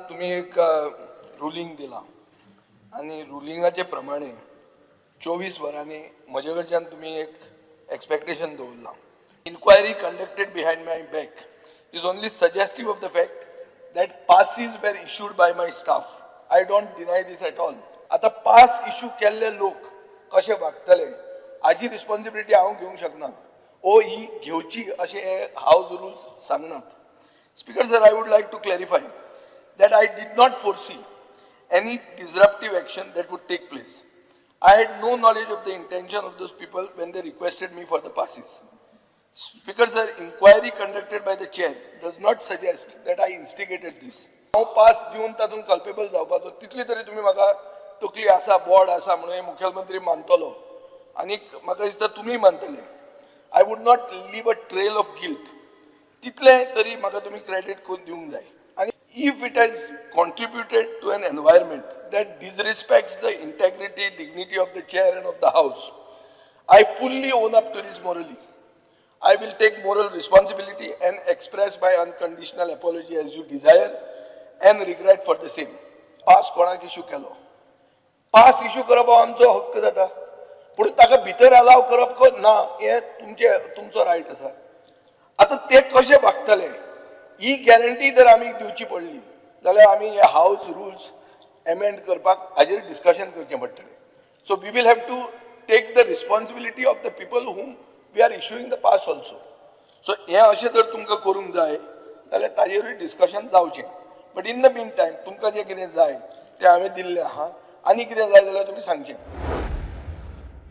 तुमी एक रुलींग दिलां आनी रुलिंगाचे प्रमाणे 24 वरांनी म्हजे कडच्यान तुमी एक एक्सपेक्टेशन दवरलां. Inquiry conducted behind my back is only suggestive of the fact that passes were issued by my staff. I don't deny this at all. आतां पास इशू केल्ले लोक कशे वागतले हाजी रिस्पॉन्सिबिलिटी हांव घेवंक शकना ओ ही घेवची अशें हे हावज रुल्स सांगनात. Speaker sir, I would like to clarify that I did not foresee any disruptive action that would take place. I had no knowledge of the intention of those people when they requested me for the passes. Speaker sir, inquiry conducted by the chair does not suggest that I instigated this. हांव pass दिवन तातूंत culpable जावपाचो तितली तरी तुमी म्हाका तकली आसा, बोड आसा म्हणून हे मुखेलमंत्री मानतलो आनीक म्हाका दिसता तुमी मानतले. I would not leave a trail of guilt. तितलें तरी म्हाका तुमी क्रेडीट करून दिवंक जाय. आनी if it has contributed to an environment that disrespects the integrity, dignity of the chair and of the house, I fully own up to this morally. I will take moral responsibility and express my unconditional apology as you desire and regret for the same. Pass कोणाक issue केलो, pass issue करप हो आमचो हक्क जाता, पूण ताका भितर अलाव करप ना हें तुमचे तुमचो रायट आसा. आतां ते कशे वागतले ही गॅरंटी जर आमी दिवची पडली जाल्यार आमी हे हावज रुल्स एमेंड करपाक हाजेर डिस्कशन करचें पडटलें. So we will have to take the responsibility of the people whom we are issuing the pass also. So हें अशें जर तुमकां करूंक जाय जाल्यार ताजेरूय डिस्कशन जावचें, but in the mean time तुमकां जें कितें जाय तें हांवें दिल्लें आहा. आनी कितें जाय जाल्यार तुमी सांगचें.